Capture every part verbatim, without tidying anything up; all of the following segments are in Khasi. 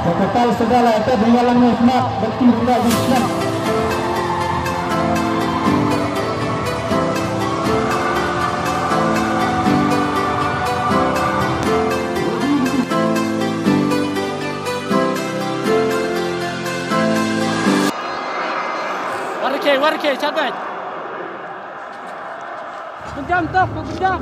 Ka kata sagal ïa ka dei ïa lang ngi khmat, ba ki ruh la ïa khmat. Warke, warke, chabet. Kejam, Tok, kejam.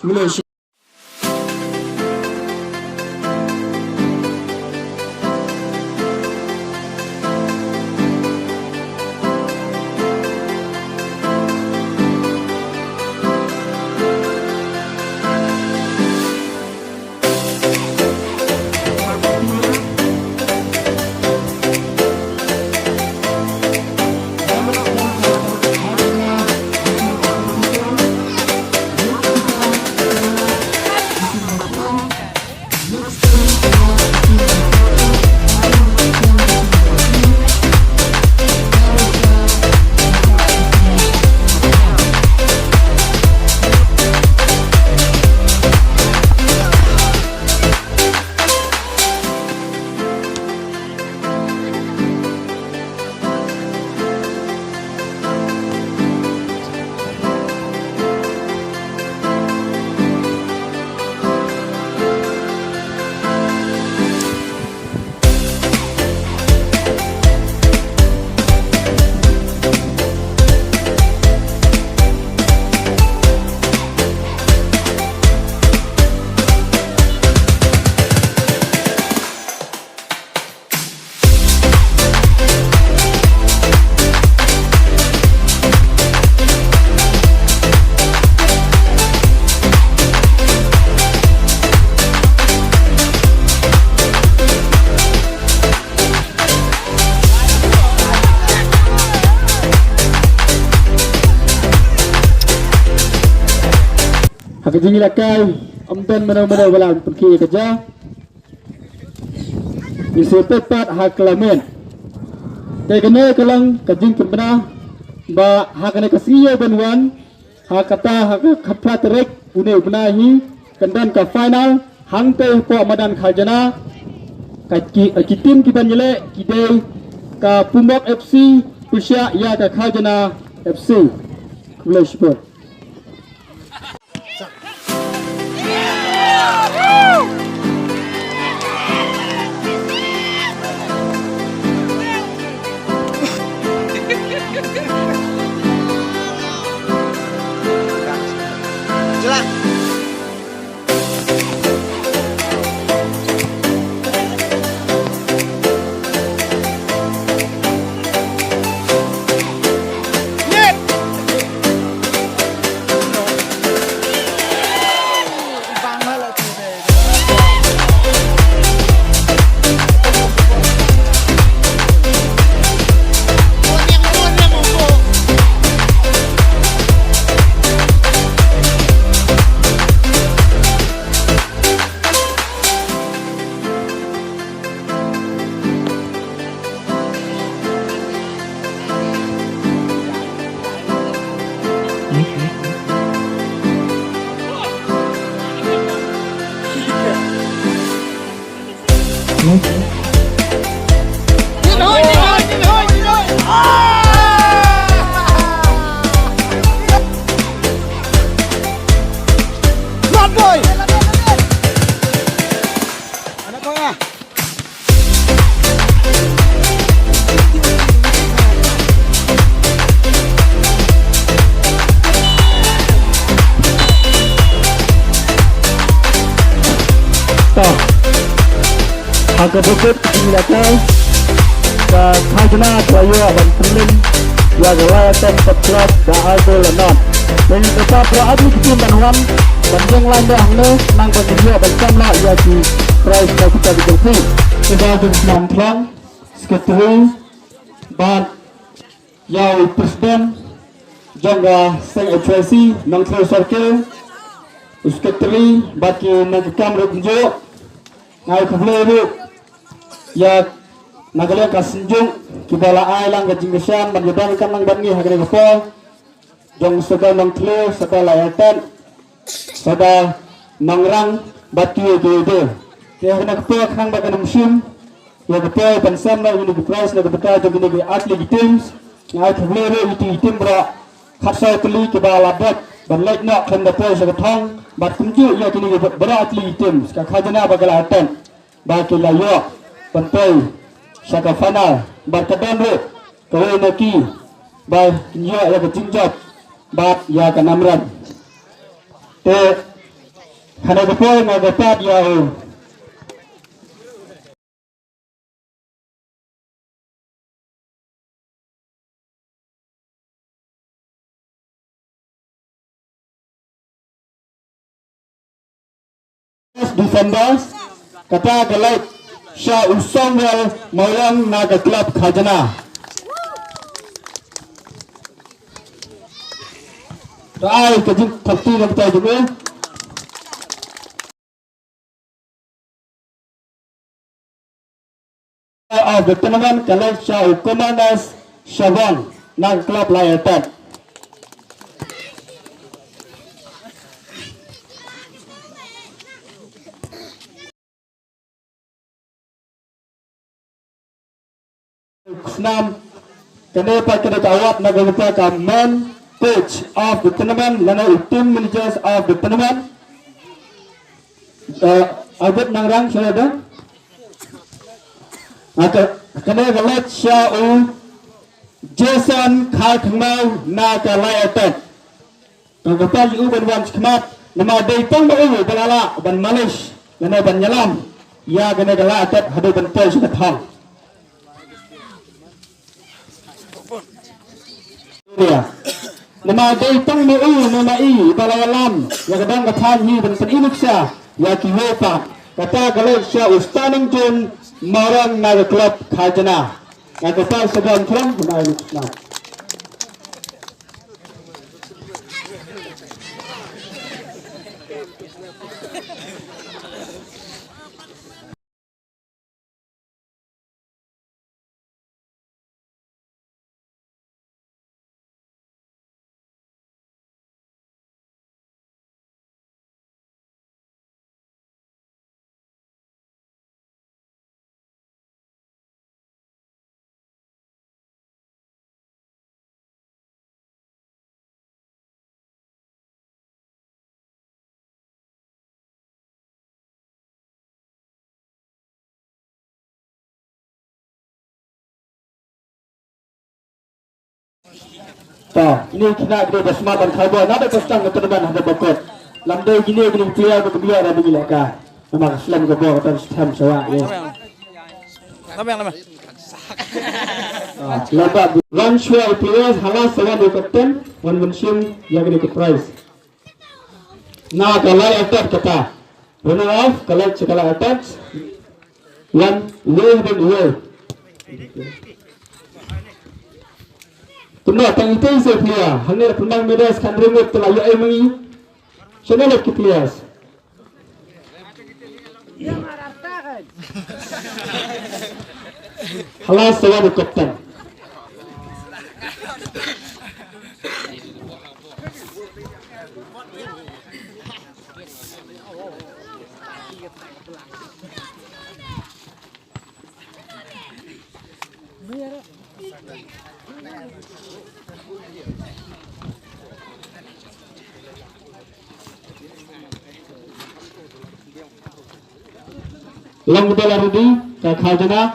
Khublei shibun. Ha ka jingïalehkai, ym don mano mano ba la pynkhih ïa ka ja. Ngi shu peit pat ha ka lamen. Te kane ka long ka jingkynmaw ba ha kane ka sngi ban wan, ha kata ha ka khatphra tarik une u bnai hi, kan don ka final hangtei hapoh madan Kharjana. Ka ki, ki team ki ban ïaleh ki dei ka Pumok F C pyrshah ïa ka Kharjana F C. Khublei shibun. To. Ha ka bukut ka jingïalehkai, ka Kharjana ka la ïoh ban pynlong ïa ka Lai Artan Football Club da ar gol la nod. Te ngi kyrpad ïa ki team ban wan ban ïeng line da hangne, nang ban ïoh ban sam la ïa ki prize ka kita ki jong phi. Ïa ka jong Nongthlong, secretary, bad ïa u president jong ka seng H Y C Nongthleur Circle, u secretary bad ki nongkitkam ruh kumjuh. Nga ai khublei ruh ïa na ka liang ka Synjuk kiba la ai lang ka jingkyrshan ban ïadon kam lang bad ngi ha kane ka por. Jong Sordar Nongthleur, Sordar Lai Artan, Sordar Nongrang bad kiwei kiwei de. Te ha kane ka por khnang ba kan ym shim ïa ka por ban sam noh ïa kine ki prize na ka bynta jong kine ki ar tylli ki teams, nga ai khublei ruh ïa ki team baroh khatsaw tylli kiba la dep ban leit noh khlem da poi sha ka thong bad kumjuh ïa kine ki baroh ar tylli ki teams ka Kharjana bad ka Lai Artan ba ki la ïoh ban poi sha ka final bad ka don ruh kawei na ki ba kin ïoh ïa ka jingjop bad ïa ka namrem. Te Hana ka poi nga ka pat ïa u. Defender, kata ka leit sha u Samuel Mawlong na ka club Khajana. To ai ka jingthap kti na ka jingthap. Of the tournament ka leit sha u Commandos Shabang na ka club Laiatat. Snam, kane pat kane ka award na ka bynta ka man coach of the tournament lane u team managers of the tournament. Uh, Albert Nangrang, sila da. Aka, kane ka leit sha u Jason Kharkhangmau na ka Laiatat. Ka kata ïa u ban wan shikmat, namar dei tang ba u ban ala ban malish, lane ban ïalam ïa kane ka Laiatat haduh ban poi sha ka thong. Ïa. Namar dei tang ma u, namar i ba la ïalam ïa ka dang ka thaiñ hi ban pynïaid nuksa ïa ki hoi pat. Kata ka leit sha u Standing John Mawrang na ka club Khajana. Nga ka pat sa dang thrang, namar i nuksa. Ta, ini kina kini basma ban khabar, nada kastang ke teman hada bakot. Lam dei kini kini player ke kebiar ada gila ka. Nama ka slam ka bawah kata stem sawa ya. Lama, lama. Ah, lama. Run shua players hala sawan u captain, wan mention ya kini ke prize. Na ka Laiatat kata. Runner up, ka leit sha ka Laiatat. Wan, wei ban wei. Kumno, tang ite se pia. Hangne pynbang medal skandring ngut telah ïa ai mangi. Shane leit ki players. Hala sawa u captain. Long bela ready, ka Khajana.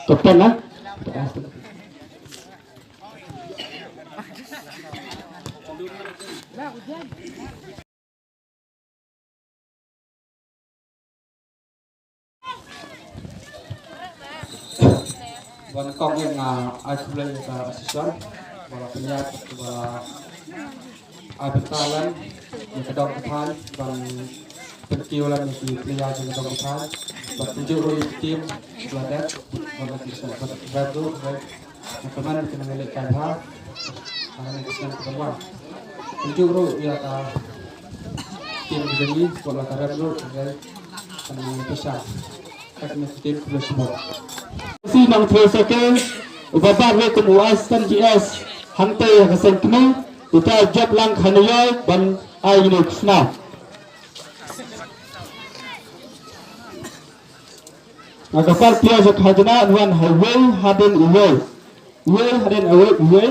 Kapan lah? Wan kong ïa nga ai khublei ïa ka association ba la pynïaid ba la ai bynta lem ïa ka dong ka thaiñ ban pynkiew lem ïa ki player jong ka dong ka thaiñ. Bad kumjuh ruh ïa ki team ba la dep ba la ki sngewbha ba la dep ruh. Nga kyrmen ba kin nang leh kai bha ha kane ka snem ka ban wan. Kumjuh ruh ïa ka team ka jong ngi, sport la ka rem ruh, ka rem kan nang pisa. Ka kane ka team ka shibun. Si nang thwe sake, uba bat ruh kum u assistant G S hangtei ha ka seng kmie, uta jop lang khana ïai ban ai ïa u snam. Nga ka pat pia jong ka Khajana, wan ha uwei hadien uwei. Uwei hadien uwei, uwei.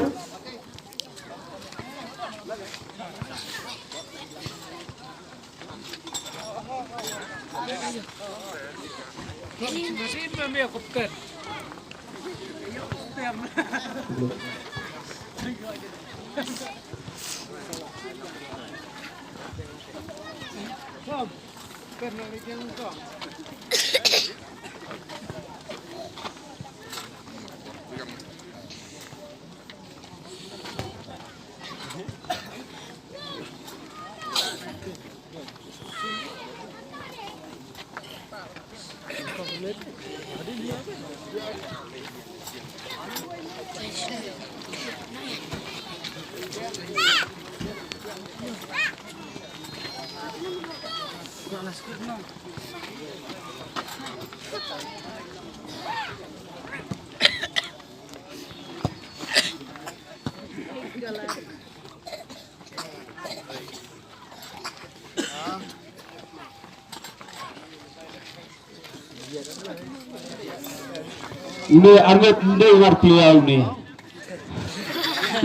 Ine armet inde ngar pia une.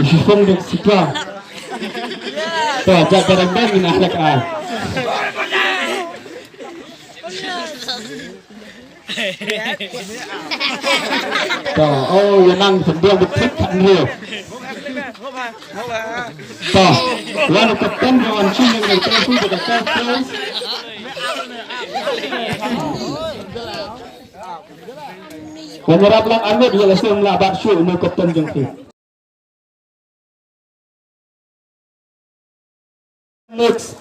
Isi fong dek sika. To, jak barang bang ina halak ai. To, oh, ya nang sendiri betul kan dia. To, wan kapten wan sini ngai tu tu dekat kapten. Penyerap lang amit ya lesem lah bat syu nu kapten jengki. Next,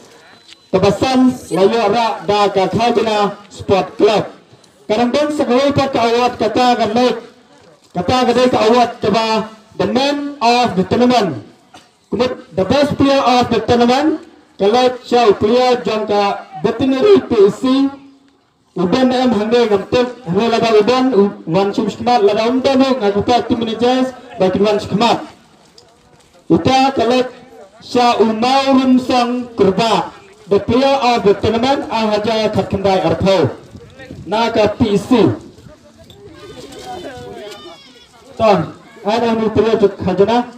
ka basan la ïoh rah da ka Khajna Sport Club. Ka dang don sa kawei pat ka award kata ka leit, kata ka dei ka award kaba the man of the tournament. Kumut the best player of the tournament ka leit sha u player jong ka Veterinary P S C. U Ben em hangne ngam tip, hangne lada u Ben u wan shim shikmat, lada um Ben u nga kata team managers ba kin wan shikmat. Uta ka leit sha u Mawrumsong Kurbah, the player of the tournament, ar hajar khatkhyndai arphew na ka P E C. Ton, ai na nu player juk khajana.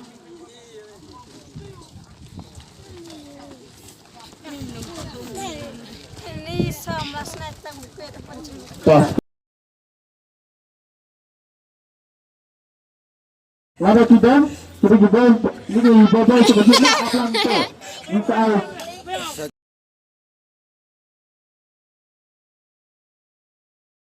Wah. Lada ki dang, kita ki bom, ini ki bom bom kita kita akan tu. Minta ai.